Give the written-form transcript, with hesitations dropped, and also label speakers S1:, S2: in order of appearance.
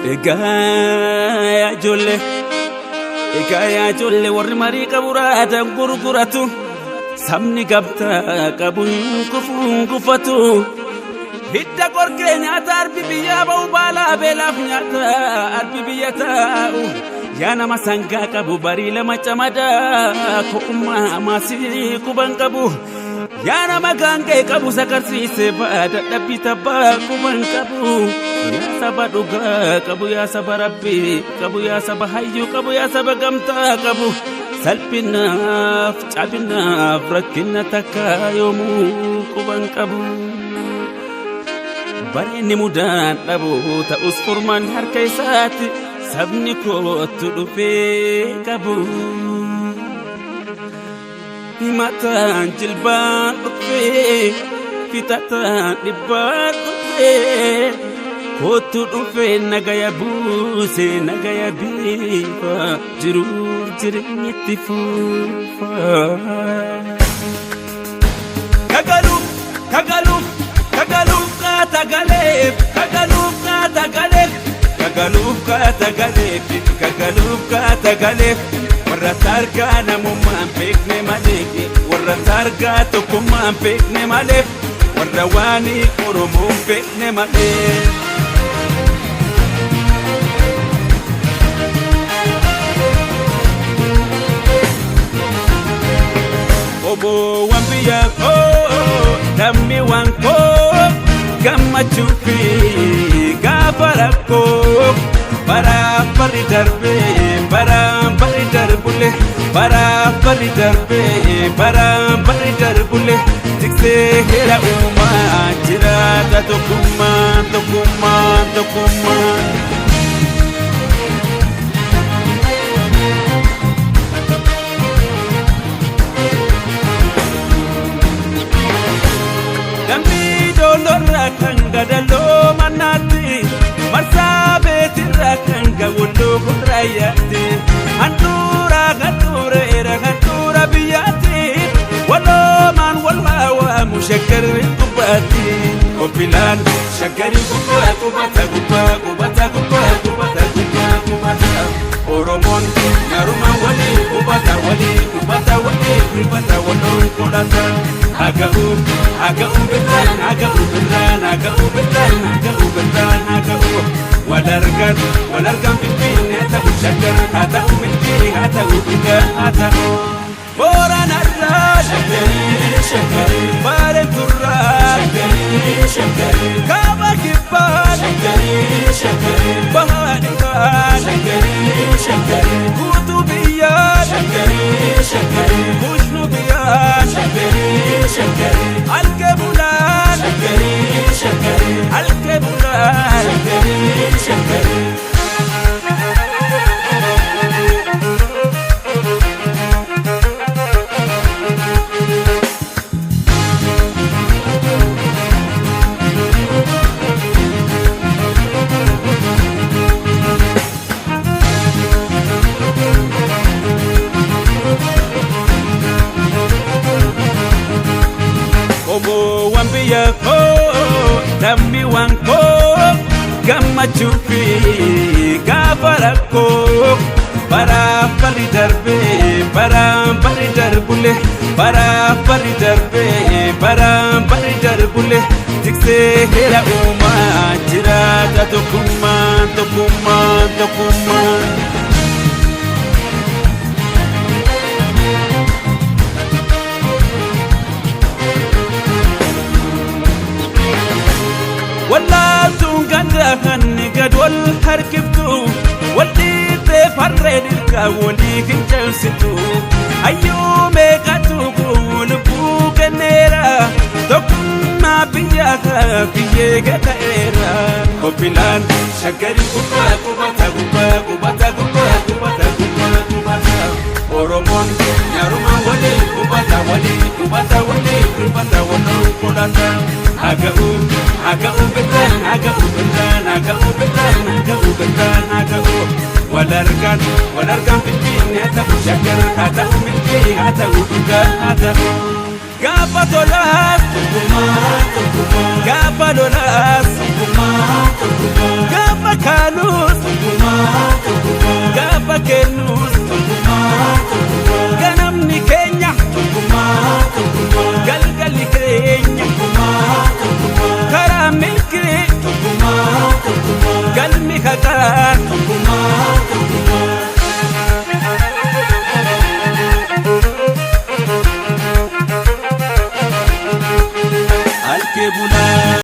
S1: Egaa yaa ijoollee, egaa yaa ijoollee, warri marii qabu raadaan gurguratu, sabni gabtaa qabu hin kufuun gufatu. Hidda qorkee nyaata arbi biyyaa ba'u, baalaa beelaaf nyaata arbi biyya taa'u. Yaa nama sangaa qabu, barii lama camadaa, ko'ummaa maasii quban qabu. Yaa nama gaangee qabu, sakarsiisee ba'a dadhabbii tabbaa quban qabu. Yaa saba dhugaa qabu, yaa saba rabbii qabu, yaa saba hayyuu qabu, yaa saba gamtaa qabu. Salphinaaf cabinaaf rakkina takka yoomuu quban qabu. Bareenni mudaan dhabu ta'us furmaan harka isaatti sabni kootu dhufee qabu. Himataan jilbaan dhufee, fixataan dhibbaan dhufee, kootu dhufee nagaya buuse, nagaya biifa, jiruuf jireenyatti fuufa. Kagaluuf kagaluuf kagaluuf kaatagaleef, kagaluuf kaatagaleef, kagaluuf kaatagaleef, kagaluuf kaatagaleef, warra taargaa namummaan beekne malee, warra taargaa tokkummaan beekne malee, warra waanii Oromoon beekne malee. Oboowwan biyya koo, lammiiwwan koo, gammachuu fi gaafa rakkoo, baraaf barri darbee baraan barri darbullee, baraaf barri darbee baraan barri darbullee, tiksee heera uumaa jiraata tokkummaan, tokkummaan, tokkummaan. Dambii doolorraa kan gadaloo mannaatti, marsaa beetirraa kan gawwalloo gurraayyaatti, handhuuraa handhuureera handhuura biyyaatti, waloomaan wal waawaamu shaggarri gubbaatti. Qophiilaan shaggarii gubbaa qubata, gubbaa qubata, gubbaa qubata, gubbaa qubata. Oromoon nyarumaan walii qubata, walii qubata, walii rifata, waloon qolata. Haga'u haga'u birraan, haga'u birraan, haga'u birraan, haga'u birraan, haga'u. Wal argan, wal argan finfinnee ta'u, shaggar haa ta'u, milkii haa ta'u, dhugaa haa ta'u. Booranarraa shaggarii shaggarii, Baareenturraa shaggarii shaggarii, kaaba kibbaa shaggarii shaggarii, bahaa dhihaa shaggarii shaggarii, guutuu biyyaa shaggarii shaggarii, kushnu biyyaa shaggarii shaggarii, alkee bulaan shaggarii shaggarii, alkee bulaan shaggarii shaggarii. Oboowwan biyya koo, lammiiwwan koo, gammachuu fi gaafa rakkoo, baraaf barri darbee baraan barri darbullee, baraaf barri darbee baraan barri darbullee, tiksee heera uumaa jiraata tokkummaan, tokkummaan, tokkummaan. Wallaaltuun ganda gad wal harkiftu, wal dhiittee farree dirqaa walii hin cabsitu. Hayyuu meeqatu lubbuu kenneera, tokkummaa biyyaa biyyee gada'eera. Qophiilaan shaggarii gubbaa qubata, gubbaa qubata, gubbaa qubata, gubbaa qubata. Oromoon nyaarumaan walii qubata, walii qubata, walii rifata, waloon qolata. Haga'u haga'u birraan, haga'u birraan, haga'u birraan, haga'u birraan, haga'u. Wal argan, wal argan finfinnee ta'u, shaggar haa ta'u, milkii haa ta'u, dhugaa haa ta'u. Gaafa tolaas tokkummaa, tokkummaa, gaafa lolaas tokkummaa, tokkummaa, gaafa kaanuus Dhaqaa.